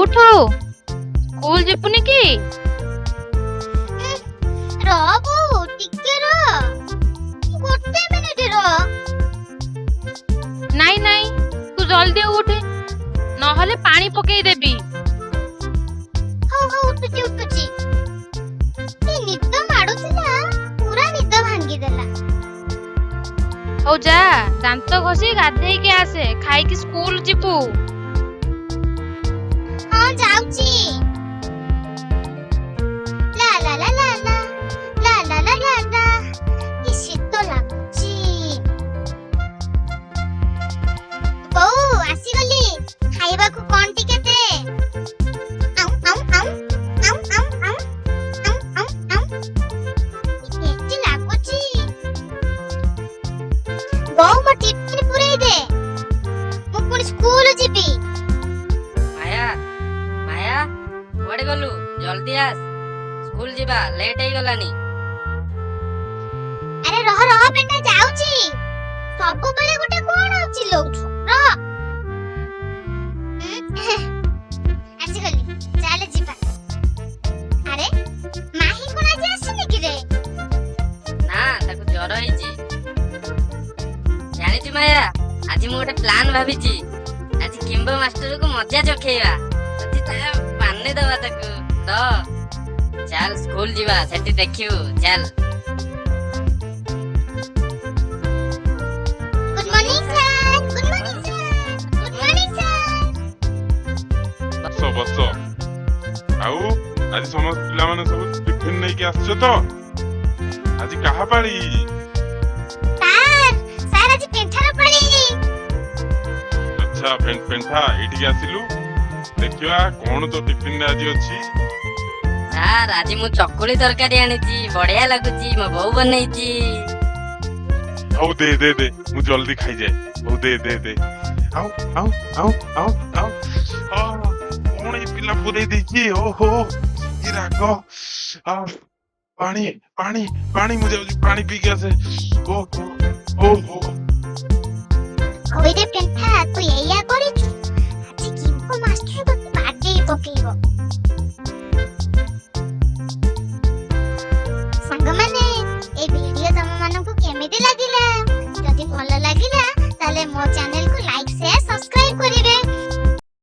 ଉଠୁ, ସ୍କୁଲ ଯିବୁନି କି? ରହ ବୋଉ, ଟିକେ ରହ, ଗୋଟେ ମିନିଟ ରହ। ନାଇଁ ନାଇଁ, ତୁ ଜଲଦି ଉଠେ, ନହେଲେ ପାଣି ପକେଇ ଦେବି। ହଉ ହଉ, ଉଠୁଛି ଉଠୁଛି। କି ନିଦ ମାଡୁଥିଲା, ପୁରା ନିଦ ଭାଙ୍ଗିଦେଲା। ହଉ ଯା, ଦାନ୍ତ ଘଷି ଗାଧେଇକି ଆସେ, ଖାଇକି ସ୍କୁଲ ଯିବୁ। ହଁ, ଯାଉଛି। ଲା ଲା ଲା ଲା ଲା ଲା ଲା ଲା ଲା ଲା, କି ଶୀତ ଲାଗୁଛି। ବୋଉ, ଆସିଗଲି, ଖାଇବାକୁ କଣ ଟିକେ ଦେ। ଆଉଁ ଆଉଁ ଆଉଁ ଆଉଁ ଆଉଁ ଆଉଁ ଆଉଁ ଆଉଁ ଆଉଁ, କି ଟେଷ୍ଟି ଲାଗୁଛି। ବୋଉ, ମୋ ଟିଫିନ ପୁରେଇ ଦେ, ମୁଁ ପୁଣି ସ୍କୁଲ ଯିବି। ମାୟା, ମାୟା, କୁଆଡେ ଗଲୁ? ଜଲ୍ଦି ଆସ, ସ୍କୁଲ ଯିବା, ଲେଟ୍ ହେଇଗଲାଣି। ଆରେ ରହ ରହ ବେଟା, ଯାଉଛି। ସବୁବେଳେ ଗୋଟେ କଣ ଚିଲଉଛୁ, ରହ। ଆସିଗଲି, ଚାଲେ ଯିବା। ଆରେ, ମାହି କଣ ଆଜି ଆସିନି କି ରେ? ନା, ତାକୁ ଜ୍ୱର ହେଇଛି। ଜାଣିଛୁ ମାୟା, ଆଜି ମୁଁ ଗୋଟେ ପ୍ଲାନ୍ ଭାବିଛି। ଆଜି କିମ୍ବ ମାଷ୍ଟରକୁ ମଜା ଚଖେଇବା। ଆଜି ତା ପାନେ ଦବା ତାକୁ ତ। ଚାଲ ସ୍କୁଲ ଯିବା, ସେଠି ଦେଖିବୁ, ଚାଲ। Good morning sir, good morning sir, good morning sir. ବସ ବସ। ଆଉ ଆଜି ସମସ୍ତ ପିଲାମାନେ ସବୁ ଟିଫିନ ନେଇକି ଆସିଛ ତ? ଆଜି କାହା ପାଳି? ସାର୍, ସାର୍, ଆଜି ପେଣ୍ଠାର ପାଳି। ଆଚ୍ଛା ପେଣ୍ଠା, ଏଇଠିକି ଆସିଲୁ, ଦେଖିବା କଣ ତୋ ଟିଫିନରେ ଆଜି ଅଛି। ସାର୍, ଆଜି ମୁଁ ଚକୁଳି ତରକାରୀ ଆଣିଛି, ବଢିଆ ଲାଗୁଛି, ମୋ ବୋଉ ବନେଇଛି। ହଉ ଦେ ଦେ ଦେ, ମୁଁ ଜଲ୍ଦି ଖାଇଯାଏ। ହଉ ଦେ ଦେ ଦେ। ଆଉ ଆଉ ଆଉ ଆଉ ଆଉ, କଣ ଏଇ ପିଲା ପୁରେଇ ଦେଇଛି? ଓହୋ, କି ରାଗ! ଆ, ପାଣି ପାଣି ପାଣି, ମୁଁ ଯାଉଛି ପାଣି ପିଇକି ଆସେ। ଓହୋ ଓହୋ। ହଇରେ ପେଣ୍ଠା, ତୁ ଏଇଆ କରିଛୁ?